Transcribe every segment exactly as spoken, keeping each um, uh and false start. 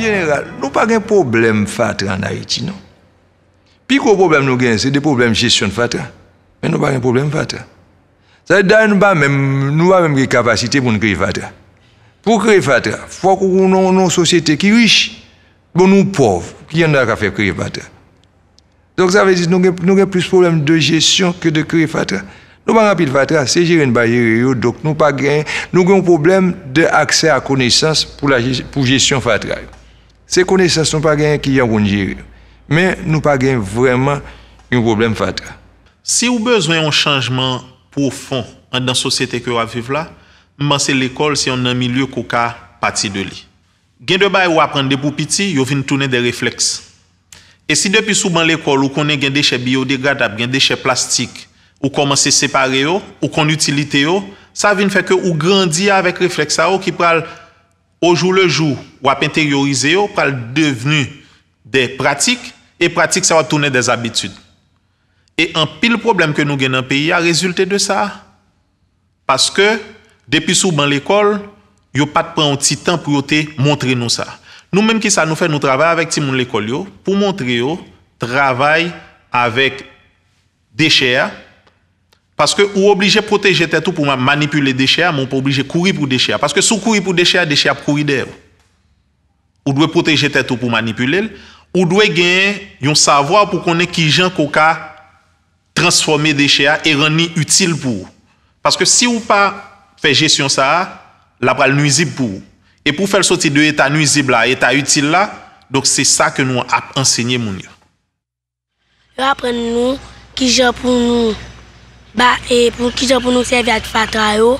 Jeneral, nou pa gen pwoblèm fatra ann Ayiti, non. Pi gwo pwoblèm nou genyen, se de pwoblèm jesyon fatra. Men nou pa gen pwoblèm fatra. Sa vle di, dayè, nou pa menm, nou pa menm gen kapasite pou n kreye fatra. Pou w kreye fatra, fòk ou nan yon sosyete ki rich. Bon, nou pòv, ki anndan ka fè kreye fatra? Donk, sa vle di, nou gen, nou gen plis pwoblèm de jesyon ke de kreye fatra. Nou pa gen anpil fatra, se jere n pa jere yo, donk nou pa gen, nou gen yon pwoblèm de aksè a konesans pou la, pou jesyon fatra yo. Se konesans nou pa genyen ki jan pou n jere yo. Men, nou pa gen vrèman yon pwoblèm fatra. Si w bezwen yon chanjman pwofon anndan sosyete ke w ap viv la, m panse lekòl se yonn nan milye ke w ka pati de li. Gen de bagay ou aprann depi w piti, yo vin tounen de reflèks. E si depi sou ban lekòl ou konnen gen dechè biyodegradab, gen dechè plastik, ou kòmanse separe yo, ou konn itilite yo, sa vin fè ke ou grandi avèk reflèks sa yo ki pral, au jour le jour, w ap enteryorize yo, pral devni de pratik, e pratik sa yo ap tounen de zabitid. E anpil pwoblèm ke nou gen nan peyi a rezilte de sa. Paske, depi sou ban lekòl, yo pa t pran yon ti tan pou yo te montre nou sa. Nou menm, kisa nou fè? Nou travay avèk timoun lekòl yo pou montre yo travay avèk dechè a. Paske ou oblije pwoteje tèt ou pou ma-, manipile dechè a, men ou pa oblije kouri pou dechè a. Paske si w kouri pou dechè a, dechè a ap kouri dèyè w. Ou dwe pwoteje tèt ou pou manipile l. Ou dwe gen yon savwa pou konnen kijan ke w ka transfòme dechè a e rann li itil pou ou. Paske si w pa fè jesyon sa a, l ap pral nwizib pou ou. E pou w fè l soti de eta nwizib la a eta itil la, donk se sa ke nou ap ansenye moun yo. Yo aprann nou kijan pou nou ba e pou kijan pou nou sèvi ak fatra yo.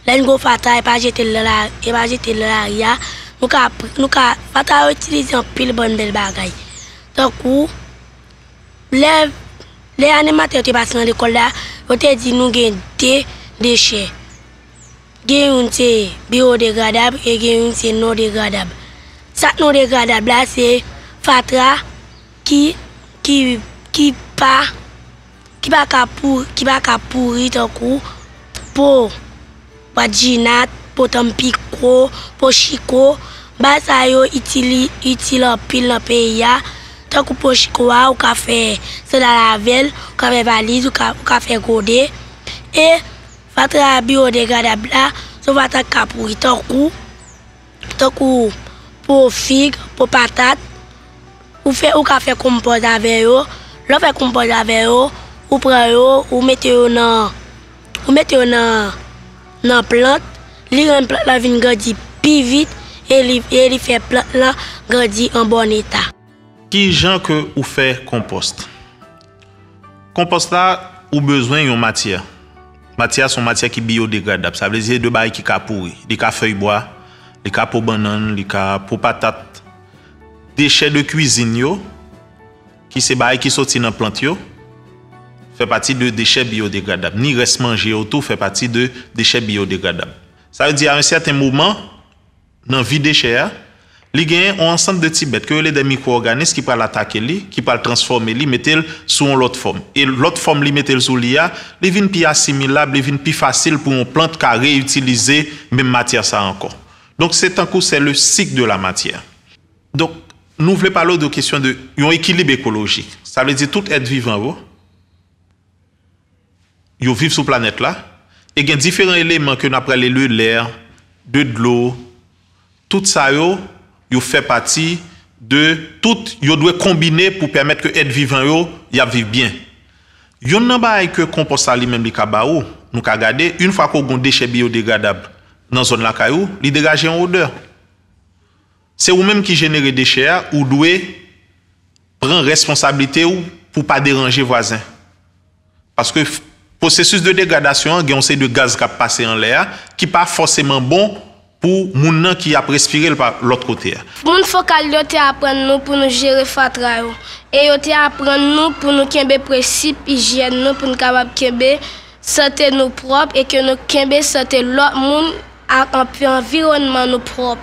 Lè n gen yon fatra, e pa jete l nan la, e pa jete l nan lari a. Nou ka, nou ka, fatra yo itilize anpil bann bèl bagay. Tankou, lè, lè animatè yo te pase nan lekòl la, yo te di nou gen de dechè. Gen youn se biyodegradab e gen youn se non degradab. Sa k non degradab la se fatra ki, ki, ki pa, ki pa ka pou, ki pa ka pouri tankou po, bwat jinat, po tanpiko, po chiko. Bagay sa yo itili, itil anpil nan peyi a. Tankou po chiko a, ou ka fè sandal avè l, ou ka fè valiz, ou ka, ou ka fè gode. E fatra biyodegradab la, se yon fatra k ka pouri tankou, tankou po fig, po patat. Ou fè, ou ka fè konpòz avè yo. Lè w fè konpòz avè yo, ou pran yo, ou mete yo nan, ou mete yo nan, nan plant. Li rann plant lan vin grandi pi vit e li, e li fè plant lan grandi an bòn eta. Kijan ke ou fè konpòs? Konpòs la, ou bezwen yon matyè. Matyè a se yon matyè ki biyodegradab. Sa vle di se de bagay ki ka pouri. Li ka fèy bwa, li ka po bannann, li ka po patat. Dechè de kwizin yo, ki se bagay ki soti nan plant yo, fè pati de dechè biyodegradab. Ni rès manje yo tou fè pati de dechè biyodegradab. Sa vle di a yon sèten moman, nan vi dechè a, li genyen yon ansanm de ti bèt ke yo rele de mikwo-òganis ki pral atake li, ki pral transfòme li, mete l sou yon lòt fòm. E lòt fòm li mete l sou li a, li vin pi asimilab, li vin pi fasil pou yon plant ka reyitilize menm matyè sa a ankò. Donk se tankou c'est le cycle de la matière. Donk nou vle pale w de kesyon de yon ekilib ekolojik. Sa vle di tout èt vivan yo, yo viv sou planèt la, e gen diferan eleman ke n ap rele le lè, de dlo, tout sa yo, yo fè pati de, tout yo dwe konbine pou pèmèt ke èt vivan yo, y ap viv byen. Youn nan bagay ke konpòs la li menm li ka ba ou, nou ka gade, yon fwa ke w gen yon dechè biyodegradab nan zòn lakay ou, li degaje yon odè. Se ou menm ki jenere dechè a, ou dwe pran responsablite w pou pa deranje vwazen. Paske pwosesis de degradasyon an gen yon seri de gaz k ap pase anlè a ki pa fòseman bon pou moun nan ki ap respire l pa lòt kote a. Moun Fokal yo te aprann nou pou nou jere fatra yo, e yo te aprann nou pou nou kenbe prensip ijyèn nou pou n kapab kenbe sante nou pwòp e ke nou kenbe sante lòt moun ak anpi anviwònman nou pwòp.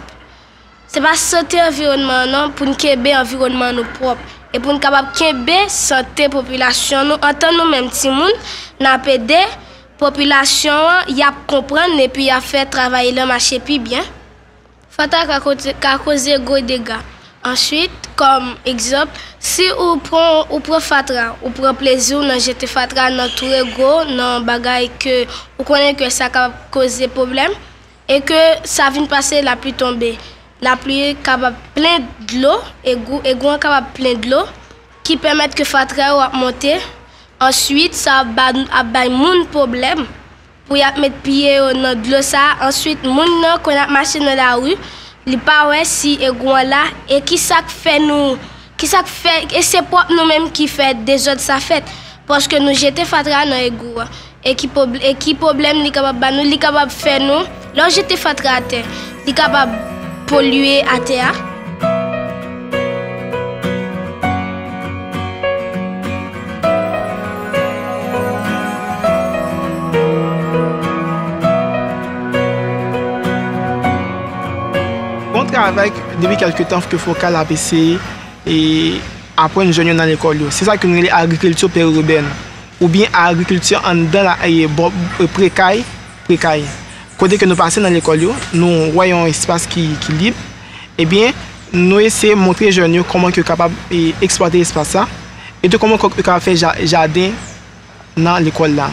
Se pa sante anviwònman an non, pou n kenbe anviwònman nou pwòp e pou n kapab kenbe sante popilasyon nou antan nou menm timoun n ap ede popilasyon an y ap konprann epi y ap fè travay lan mache pi byen. Fatra ka koze gwo dega. Answit, kòm egzanp, si ou pran, ou pran fatra, ou pran plezi w nan jete fatra nan tou rego, nan bagay ke ou konnen ke sa kapab koze pwoblèm, e ke sa vin pase lapli tonbe. Lapli kapab plen dlo, egou, egou an kapab plen dlo, ki pèmèt ke fatra yo ap monte. Answit, sa ap ba, ap bay moun pwoblèm pou y ap met pye yo nan dlo sa a. Answit, moun nan, kon y ap mache nan lari, li pa wè si egou an la, e ki sa k fè nou, ki sa k fè, e se pwòp nou menm ki fè dezòd sa fèt, paske nou jete fatra nan egou an. E ki pwob-, e ki pwoblèm li kapab ba nou? Li kapab fè nou, lè w jete fatra atè, li kapab polye atè a. Gon travay depi kèlke tan ke Fokal ap eseye e aprann jèn yo nan lekòl yo. Se sa ke nou rele agrikilti periibèn, oubyen agrikilti anndan la, e, bò, e, pre kay, pre kay. Kote ke nou pase nan lekòl yo, nou wè yon espas ki, ki lib, ebyen, nou eseye montre jèn yo kòman ke yo kapab, e, eksplwate espas sa, e tou kòman ke yo kapab fè ja-, jaden nan lekòl la.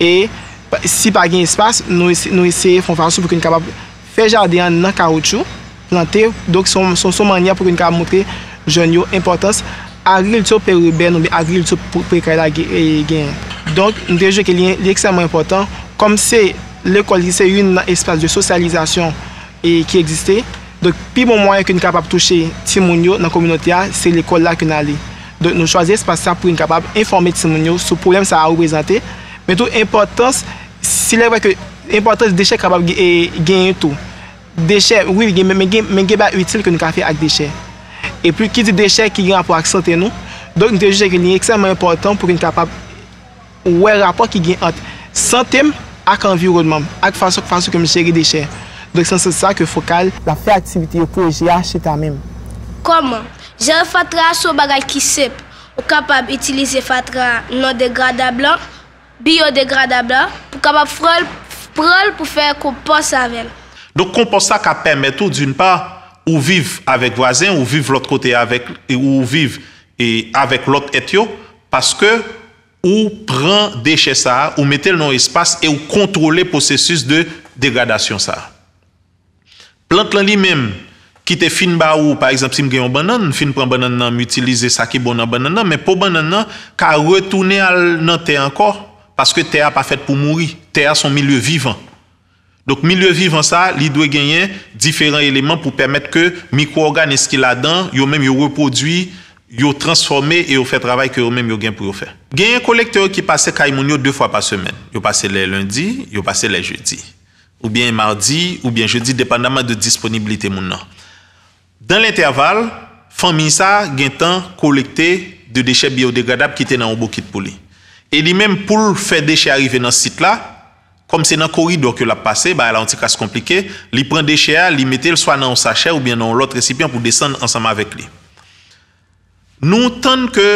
E pa, si pa gen espas, nou ese-, nou eseye fè yon fason pou ke n kapab fè jaden an nan kawotchou, plante. Donk, se yon, se yon, se yon mannyè pou ke n kapab montre jèn yo enpòtans agrikilti periibèn oubyen agrikilti pre-, prekè la ge-, e, genyen. Donk, nou te jwe ke li, li ekstrèmman enpòtan, kòm se lekòl ki se youn nan espas de sosyalizasyon e ki egziste. Donk, pi bon mwayen ke n kapab touche timoun yo nan kominote a, se lekòl la ke n ale. Donk, nou chwazi espas sa pou n kapab enfòme timoun yo sou pwoblèm sa a reprezante, men tou enpòtans, si lè vre ke enpòtans dechè kapab gen, e, genyen tou. Dechè, wi, gen, men, men gen, men gen bagay itil ke nou ka fè ak dechè. Epi, ki di dechè ki gen rapò ak sante nou. Donk, nou te jije ke li ekstrèmman enpòtan pou ke n kapab wè rapò ki gen ant sante m ak anviwònman m, ak fason, fason ke m jere dechè. Donk, se nan sans sa ke Fokal l ap fè aktivite yo, pwojè a chita menm. Kòman? Jere fatra a se yon bagay ki senp. Ou kapab itilize fatra non degradab lan, biyodegradab la, pou kapab pran l, pran l pou fè konpòs avè l. Donk, konpòs la ka pèmèt ou, d'une part, ou viv avèk vwazen, ou viv lòt kote avèk, e ou viv e avèk lòt èt yo, paske ou pran dechè sa a, ou mete l nan yon espas e ou kontwole pwosesis de degradasyon sa a. Plant lan li menm, ki te fin ba ou, pa egzanp, si m gen yon bannann, m fin pran bannann nan, m itilize sa ki bon nan bannann nan, men po bannann nan ka retounen al nan tè ankò, paske tè a pa fèt pou mouri. Tè a se yon milye vivan. Donk, milye vivan sa a, li dwe genyen diferan eleman pou pèmèt ke mikwòganis ki ladan, yo menm yo repwodui, yo transfòme e yo fè travay ke yo menm yo gen pou yo fè. Genyen kolektè yo ki pase kay moun yo de fwa pa semèn. Yo pase lè lendi, yo pase lè jedi. Oubyen madi, oubyen jedi, depandaman de disponiblite moun nan. Dan lentèval, fanmi sa a gentan kolekte de dechè biyodegradab ki te nan yon bokit pou li. E li menm, pou l fè dechè a rive nan sit la, kòm se nan koridò ke l ap pase, bagay la yon ti kras konplike, li pran dechè a, li mete l swa nan yon sachè oubyen nan yon lòt resipyan pou desann ansanm avèk li. Nou tann ke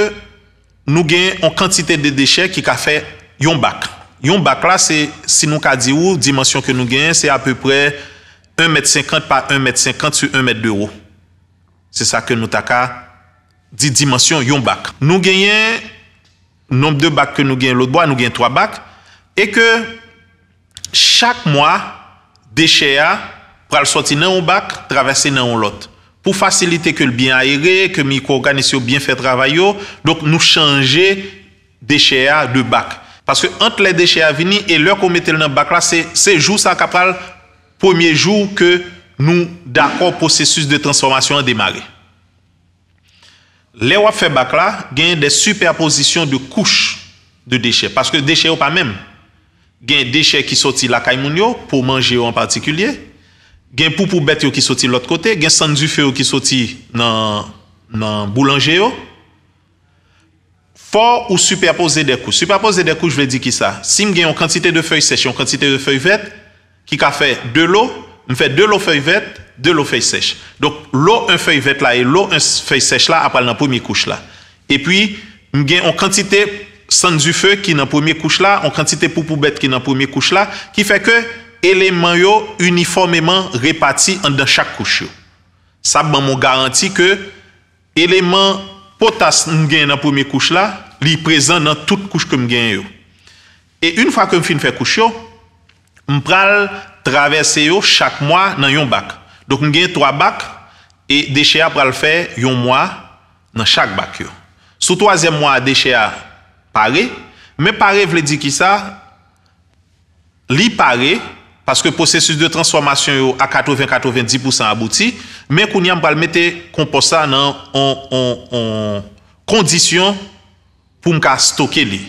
nou gen yon kantite de dechè ki ka fè yon bak. Yon bak la, se, si nou ka di ou, dimansyon ke nou genyen, se apeprè en mèt senkant pa en mèt senkant sou en mèt de wo. Se sa ke nou ta ka di dimansyon yon bak. Nou genyen nonb de bak ke nou genyen lòtbò a, nou genyen twa bak, e ke chak mwa, dechè a pral sòti nan yon bak, travèse nan yon lòt. Pou fasilite ke l byen ayere, ke mikwòganis yo byen fè travay yo, donk nou chanje dechè a de bak. Paske ant lè dechè a vini e lè ke w mete l nan bak la, se, se jou sa a k ap pral premye jou ke nou dakò pwosesis de transfòmasyon an demare. Lè w ap fè bak la, genyen de sipèpozisyon de kouch de dechè, paske dechè yo pa menm. Gen dechè ki soti lakay moun yo, po manje yo an patikilye, gen poupou bèt yo ki soti lòt kote, gen sann dife yo ki soti nan, nan boulanje yo. Fò ou sipèpoze de kouch. Sipèpoze de kouch vle di kisa? Si m gen yon kantite de fèy sèch, yon kantite de fèy vèt, ki ka fè de lo, m fè de lo fèy vèt, de lo fèy sèch. Donk, lo en fèy vèt la e lo en fèy sèch la ap pral nan premye kouch la. Epi, m gen yon kantite sann dife ki nan premye kouch la, yon kantite poupou bèt ki nan premye kouch la, ki fè ke eleman yo inifòmeman repati anndan chak kouch yo. Sa ap ban m yon garanti ke eleman potas m genyen nan premye kouch la, li prezan nan tout kouch ke m genyen yo. E yon fwa ke m fin fè kouch yo, m pral travèse yo chak mwa nan yon bak. Donk, m gen twa bak, e dechè a pral fè yon mwa nan chak bak yo. Sou twazyèm mwa a, dechè a pare. Men pare vle di kisa? Li pare, paske pwosesis de transfòmasyon yo a katreven, katreven di pousan abouti, men kounye a m pral mete konpòs la nan on, on, on kondisyon pou m ka stoke li.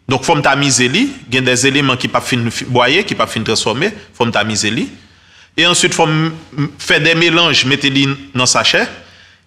Donk, fò m tamize li, gen de eleman ki p ap fin fi- bwaye, ki p ap fin transfòme, fò m tamize li. E answit, fò m m fè de melanj, mete li nan sachè.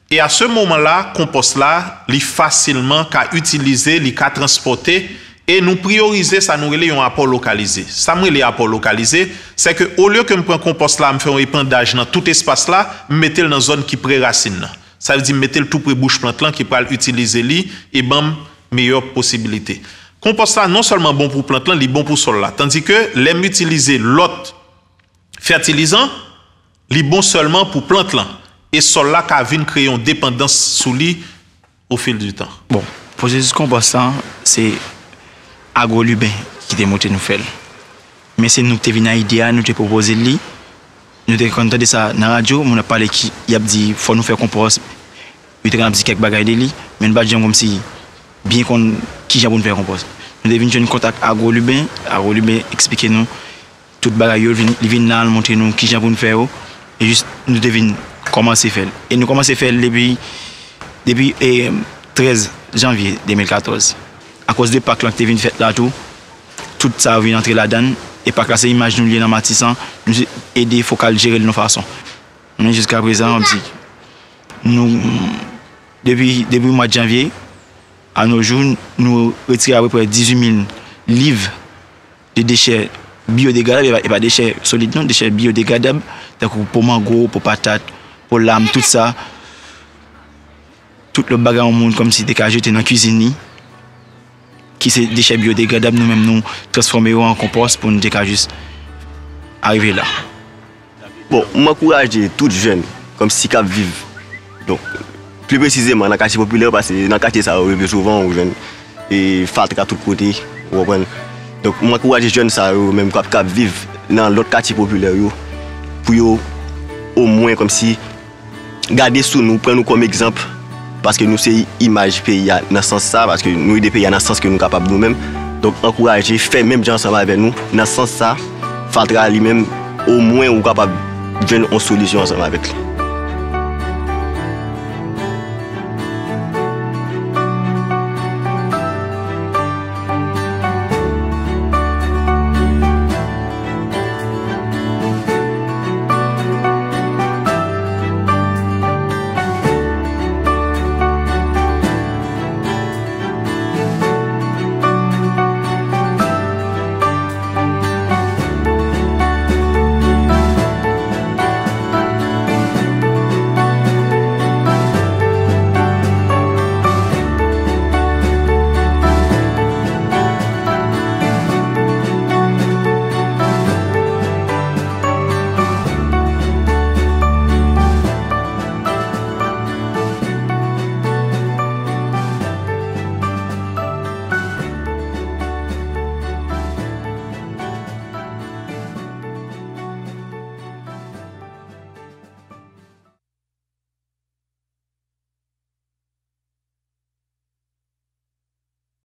E a se moman la, konpòs la, li fasilman ka itilize, li ka transpòte, e nou priyorize sa nou rele yon apò lokalize. Sa m rele apò lokalize, se ke olye ke m pran konpòs la, m fè yon epandaj nan tout espas la, m mete l nan zòn ki pre rasin nan. Sa vle di m mete l tou pre bouch plant lan ki pral itilize li e ban m meyè posibilite. Konpòs la non sèlman bon pou plant lan, li bon pou sòl la. Tandike lè m itilize lòt fètilizan, li bon sèlman pou plant lan. E sòl la ka vin kreye yon depandans sou li au fil du temps. Bon, pwosesis konpòs la, se Agwoliben ki te montre nou fè l. Men se nou ki te vin a ide a, nou te pwopoze l li. Nou te konn tande sa nan radyo, moun ap pale ki y ap di fò nou fè konpòs. Yo te konn ap di kèk bagay de li, men nou pa t janm kòmsi byen konn kijan pou nou fè konpòs. Nou te vin jwenn kontak Agwoliben, Agwoliben eksplike nou tout bagay yo, li vin, li vin la, l montre nou kijan pou nou fè yo. E jis nou te vin kòmanse fè l. E nou kòmanse fè l depi, depi e, trèz janvye de mil katòz. Akoz de pak lan ki te vin fèt la tou, tout sa yo vin antre ladan l. E pak la se imaj nou li ye nan Matisan, nou ede Fokal jere l yon fason. Men jiska prezan, m ap di, nou, depi, depi mwa janvye, a nos jours, nou retire apeprè dizuit mil liv de dechè biyodegradab, e pa, e pa dechè solid non, dechè biyodegradab, tankou po mango, po patat, po lam, tout sa. Tout lòt bagay yon moun kòmsi te ka jete nan kwizin li, ki se dechè biyodegradab, nou menm nou transfòme yo an konpòs pou nou te ka jis arive la. Bon, m ankouraje tout jèn kòmsi k ap viv, donk, pli presizeman nan katye popilè yo, paske nan katye sa yo yo pi souvan ou jwenn e fatra tout kote, ou konprann. Donk, m ankouraje jèn sa yo menm k ap, k ap viv nan lòt katye popilè yo, pou yo omwen kòmsi gade sou nou, pran nou kòm egzanp, paske nou se imaj peyi a nan sans sa, paske nou ede peyi a nan sans ke nou kapab nou menm. Donk, ankouraje, fè menm jan ansanm avè nou, nan sans sa, fatra li menm, omwen ou kapab jwenn yon solisyon ansanm avèk li.